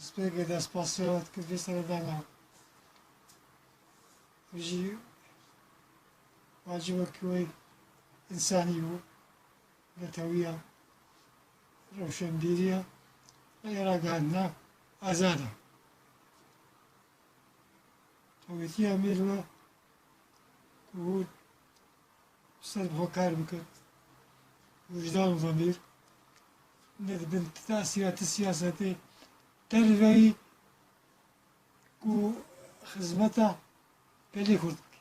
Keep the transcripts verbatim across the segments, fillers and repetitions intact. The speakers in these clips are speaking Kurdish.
Destpêkê de spasiya we dikim vê seredana. Ev jî wacibekî wê însanî bû, netewiya, rewşenbîriya, rê ragihandina azad e. Qewetiya mêr we ku hûn ser bi xwe kar bikin, wijdan û zemîr, ne di bin tesîra ti siyasetê derveyî ku xizmeta gelê Kurd bike.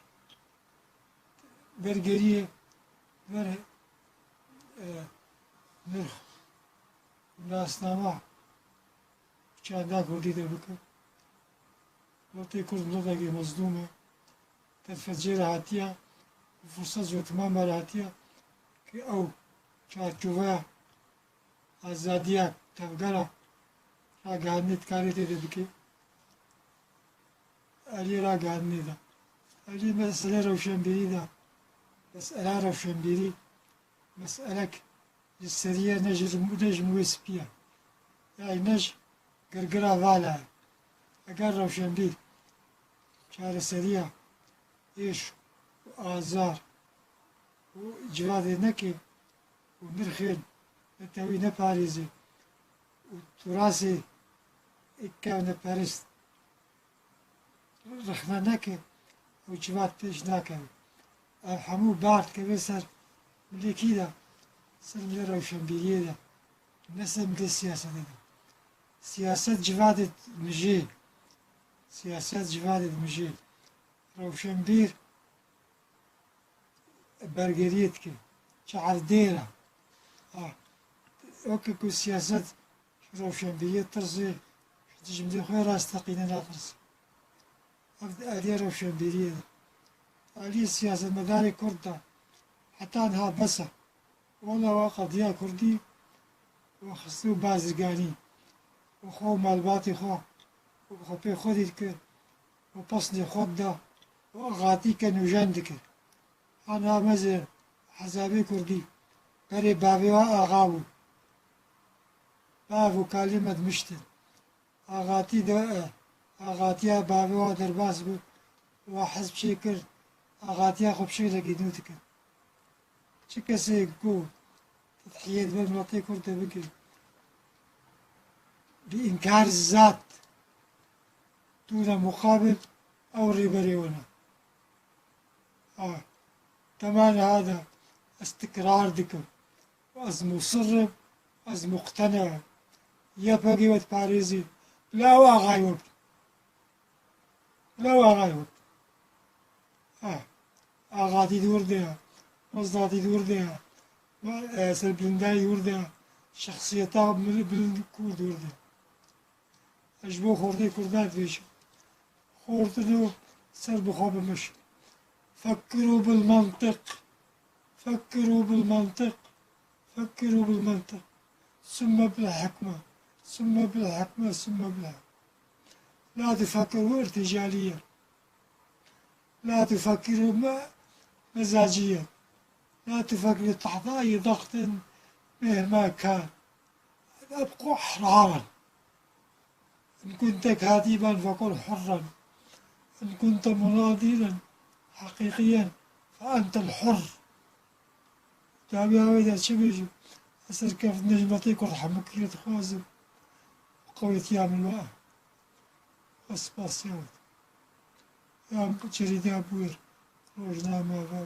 Ber geriyê, ber, e, nirx û nasnama çanda Kurdî de bike. Miletê Kurd miletekî mezlûm e. Derfet jê re hatiye, û firset ji otoman re hatiye ki ew çarçoveya azadiya tevgera ragihandinê dikarê tê de bike. Aliyê ragihandinê de. Aliyê meselê rewşenbîrî de. Mesela rewşenbîrî, meselek ji serî ye, ne ji, ne ji mûyê spî ye. Yanî ne ji girgira vala ye. Eger rewşenbîr çareseriya êş û azar û civadê neke û nirxên netewî neparêze û turasê kevneperist rexne neke û civat pêş nakeve. Ev hemû bar dikeve ser milê kî de, ser milê rewşenbîriyê de, ne ser milê siyasetê de. Siyaset civadê dimijê. Siyaset civadê dimijê. Rewşenbîr bergeriyê dike. Çi erdê re. Ha. Weke ku siyaset ji rewşenbîriyê tirsê, ji dijminê xwe rasteqîne natirsê. Ev di aliyê rewşenbîriyê de. Aliyê siyasetmedarê Kurd de. Heta niha bes e. Wela we qediya Kurdî we xistî û bazirganî û xwe û malbatê xwe û xwe pê xwedî dikir û pesnê xwe dida û axatî ke nûjen dikir. Ana mezin hezabê Kurdî berê bavê we axa bû. Bav û kalê me dimiştin. Axatî de, e, axatiya bavê wa derbas bû, wa hizb çêkir, axatiya xwe bi şeklekî nû dikir. Çi kesê ku tedhiyê di ber miletê Kurd de bike, bi înkar zat dûne muqabil, ew rêberê wan e. Ha, dema niha de ez tikrar dikim. Ez musir im, ez muqtene im. YPG'ê we diparêzî, bila ew axayê we bin. Bila ew axayê we bin. Ha, axatî di wir de ye, mezdatî di wir de ye, e, serbilindayî di wir de ye, şexsiyeta mil-, bilind Kurd di wir de ye. Ez ji bo xortê Kurdan dibêjim. Xortino ser bi xwe bimeşin. Fekkiru bil mentık. Fekkiru bil mentık. Fekkiru bil mentık. Sümme bil hikme. Sümme bil hikme. Sümme bil hikme. La tufekkiru irticaliyen. La tufekkiru me-, mezaciyen. La tufekkiru tahta eyi dagtin mehma kan. ابقوا أحرارا. إن كنت كاذبا فكن حرا. إن كنت مناضلا حقيقيا فأنت الحر. Dawiya wê de çi bêjim? Ez serkeftinê ji miletê Kurd hemûkî re dixwazim. Qewetiya min wa. Ez spasiya we dikim. Ya Cerîda Bûyer, rojname ve.